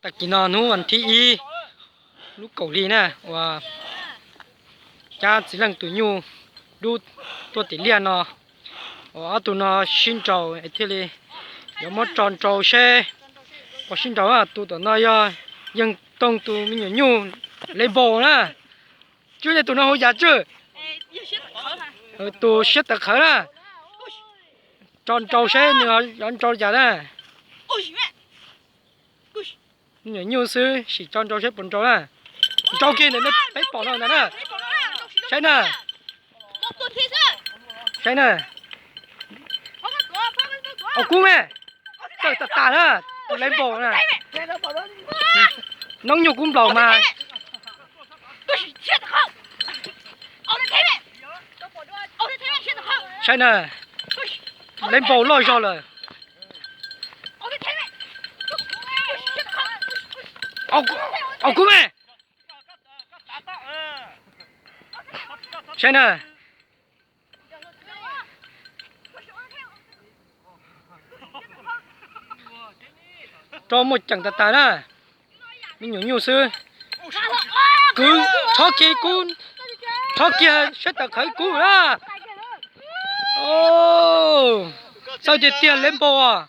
Tag kis no hnub vas thib ib, lub kaum hli na, uas cab txiv leej tus nyuj dub tuaj tim liaj no, uas ob tug no sib nraus es thiaj li yuav muab tso nrau seb puas sib nraus. Tus tom no yog Yeej Toog tus me nyuam nyuj Lev Npaus na. Tsis yog tus no hu yam tswj, tus siab tawv qhawv na. Tso nrau seb nws yuav nrau cas na. Me nyuam nyuj xwb, sim tso nrau seb puas nrau na. Nrau kiag ntawm peb pom no ntag na. Saib na. Saib na. Au kub me, txawj tas tas na, tus Lev Npaus na. Noob nyuj kub nplaum mas. Saib na, Lev Npaus loj zog lawm. Au kub me. Saib na. Rau muaj ceem tas tas na. Me nyuam nyuj xwb. Kwv, rho kiag kub, rho kiag siab tawv qhawv kub na. Txawj tiag tiag Lev Npaus.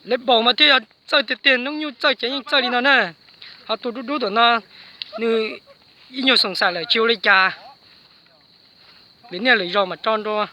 Lev Npaus mas thiaj yog txawj tiag tiag, noob nyuj txawj ces yeej txawj li no na. Ho tus dub dub tom no, nws ib nyuag xoom xaim lawm tsis ua li cas. Lwm niaj lwm zaus mas tso nrau